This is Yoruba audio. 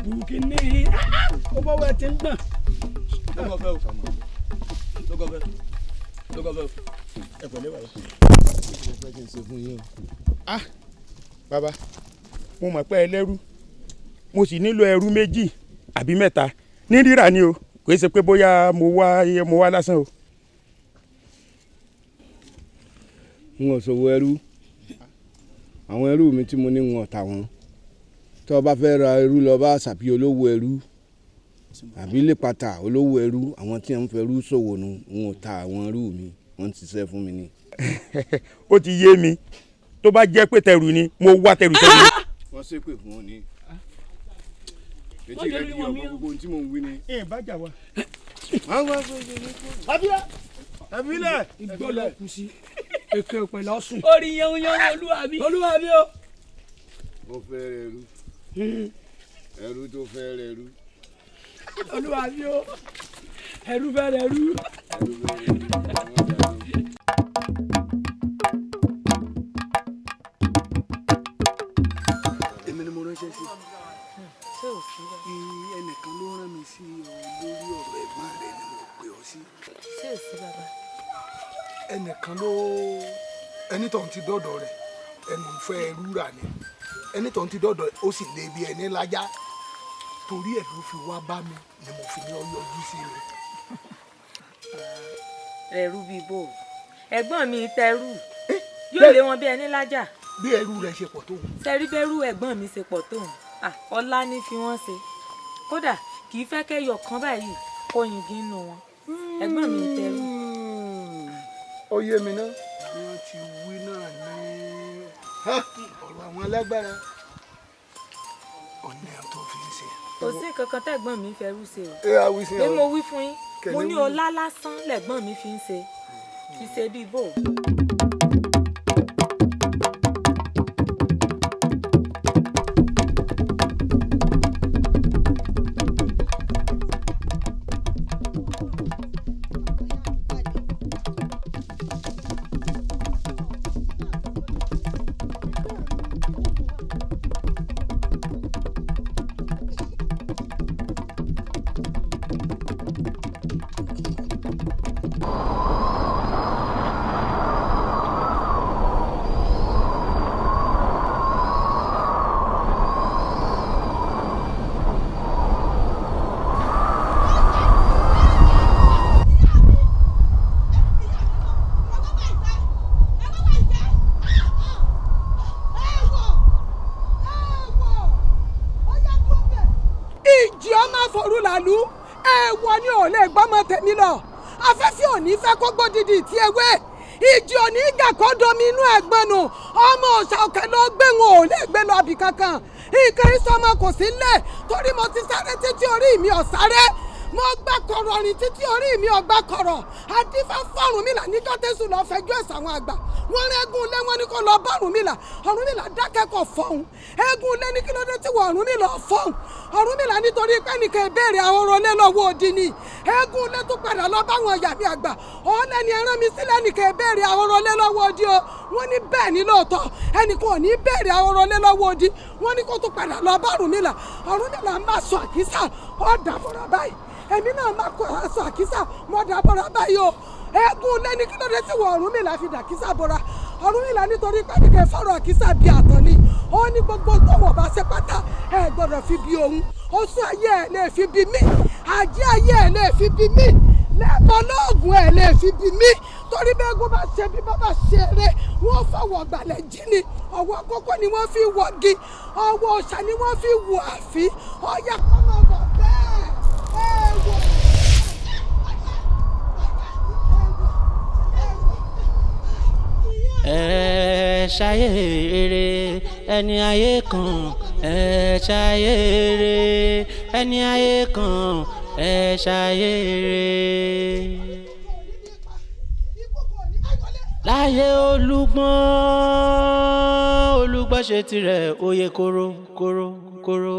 Bùkínní ó bọ́wọ́ ẹ ti ń gbọ̀n. Lókọ̀fẹ́ o, lókọ̀fẹ́, lókọ̀fẹ́ o. Ẹ pẹ̀lẹ́ bàbá. Mo fẹ́ kí n ṣe fún yín o. Ah, bàbá, mo mọ̀ pé ẹlẹ́rú, mo sì nílò ẹrú méjì àbí mẹ́ta ní rírà ni o, kò ṣe pé bóyá mo wá lásán o. N ò ṣòwò ẹrú. Àwọn ẹrú mi tí mo ní, n ò tà wọ́n. Tó o bá fẹ́ ra ẹrú, lọ bá Ṣàbí olówó ẹrú àbí Lẹ́pàtà olówó ẹrú. Àwọn tí wọ́n ń fẹ́ ẹrú ṣòwò nu. N ò ta àwọn ẹrú mi, wọ́n ń ṣiṣẹ́ fún mi ni. Ó ti yé mi. Tó bá jẹ́ pé tẹrù ni, mo wá tẹrù tẹrù. Wọ́n ṣépè fún ọ ní etí rẹ di ọgbọ́n gbogbo ohun tí mò ń wí ni. Ẹ bá jà wá. Abílẹ̀. Abílẹ̀. Igbó lọ kù sí èké òpè lọ́sùn. Orí yẹn yẹn, olúwa mi. Olúwa mi o. Ó fẹ́ rẹ ẹrú, ẹrú tó fẹ́ rẹ ẹrú. Olúwa mi o, ẹrú fẹ́ rẹ rú. Ẹrú fẹ́ rẹ ẹrú. Wọ́n dà lóhùn. Èmi ni mo ránṣẹ́ sí. Ṣé ò sí bàbá? Ẹnìkan ló rán mi sí ọ lórí ọ̀rọ̀ ẹ̀gbọ́n rẹ ni mo pè ọ́ sí. Ṣé ò sí, bàbá? Ẹnìkan ló ẹni tó ń ti dọ́dọ̀ rẹ̀, ẹnu ń fẹ́ ẹrú rà ni. Ẹni tó ń ti dọ́dọ̀ rẹ̀, ó sì lé bí ẹni lájá, torí ẹ̀ ló fi wá bá mi ni mo fi ní ọ yọjú sí mi. Ẹrú bíi bò? Ẹ̀gbọ́n mi tẹrú yóò lé wọn bí ẹni lájà. Bí ẹrú rẹ̀ ṣe pọ̀ tó. Sẹ́rí bẹ́rù ẹ̀gbọ́n mi ṣe pọ̀ tóun? Ah, ọlá ní fi wọ́n ṣe. Kódà kì í fẹ́ kẹ́yọ̀ kan báyìí kó yingin nù wọn. Ẹ̀gbọ́n mi tẹrú. Ó yé mi ná. Bí wọ́n ti wí náà ní ọ̀rọ̀ àwọn alágbára ọ̀nà tó fi ń ṣe. Kò sí nǹkan kan tẹ́gbọ́n mi fẹ́rú ṣe o. Ẹ àwí sí Pé ọ. mo wí fún yín, mo Kẹ̀lé ní wí. Ọlá lásán lẹ̀gbọ́n mi fi ń ṣe, fi ṣe bíi bò. Ìjì ọmọ àforúlàlú, èèwọ̀ ni, ò lè gbọ́mọ tèmi lọ. Afẹ́fẹ́ ò ní fẹ́ kó gbódìdì tí ewé, ìjì ò ní gà kó domi inú ẹ̀gbọ́n nù. Ọmọ òòṣà òkè ló gbé, wọn ò lè gbé lọ ibì kankan. Nǹkan ìsọmọ kò sí nílẹ̀, torí mo ti sáré títí orí mi ò sáré, mo gbà kọ̀rọ̀ rìn títí orí mi ò gbà kọ̀rọ̀. Adífá fọ́rùnmìlà níjọ́ tẹ́sù lọ́ọ́ fẹjọ́ ẹ̀sùn àwọn àgbà. Wọ́n rán eégún ilé, wọn ní kó lọ bá Ọ̀rúnmìlà. Ọ̀rúnmìlà dákẹ́kọ̀ọ́ fọ́hùn. Eégún ilé ní kí ló dé tí wọ́n Ọ̀rúnmìlà fọ́hùn? Ọ̀rúnmìlà nítorí pé nìkan ìbéèrè ahoro lé lọ́wọ́ odi ni. Eégún ilé tó padà lọ báwọn yàmi àgbà, òun lẹ́ni ẹran mi sílẹ̀, nìkan ìbéèrè ahoro lé lọ́wọ́ odi o. Wọ́n ní bẹ́ẹ̀ ni lóòótọ́, ẹnìkan ò ní béèrè ahoro lé lọ́wọ́ odi. Wọ́n ní kó tó padà lọ bá Ọ̀rúnmìlà. Ọ̀rúnmìlà máa sọ àkísà ọ̀dà fúnra báyìí. Èmi náà máa kó aṣọ àkísà mọ́ dà bọ́ra báyìí o. Eégún lẹ́ni kí ló dé tí wọ́n Ọ̀rúnmìlà fi dàkísà bọ́ra? Ọ̀rúnmìlà nítorí pé nìkan fọ́rọ̀ àkísà bí àtọ̀ ni. Ó ní gbogbo tó wọ̀ bá ṣe pátá, ẹ gbọ́dọ̀ fi bí òun. Oṣù ayé ẹ̀ lè fi bí mí, àjẹ́ ayé ẹ̀ lè fi bí mí, lẹ́bọ̀ lóògùn ẹ̀ lè fi bí mí, torí bẹ́ẹ̀ gbọ́ bá ṣe bí bá ṣe eré, wọ́n fọwọ́ gbalẹ̀ jí ni. Ọwọ́ kókó ni wọ́n fi wọ́gi, ọwọ́ ọ̀ṣà ni wọ́n fi wọ àfi ọ̀yà kọ́ máa bọ̀ bẹ́ẹ̀ ẹ wọ̀. Ẹ ṣayé rere, ẹni ayé kan. Ẹ ṣayé rere, ẹni ayé kan. Ẹ ṣayé rere. Láyé olúgbọ́n, olúgbọ́n ṣe tirẹ̀, oyè kóró kóró kóró.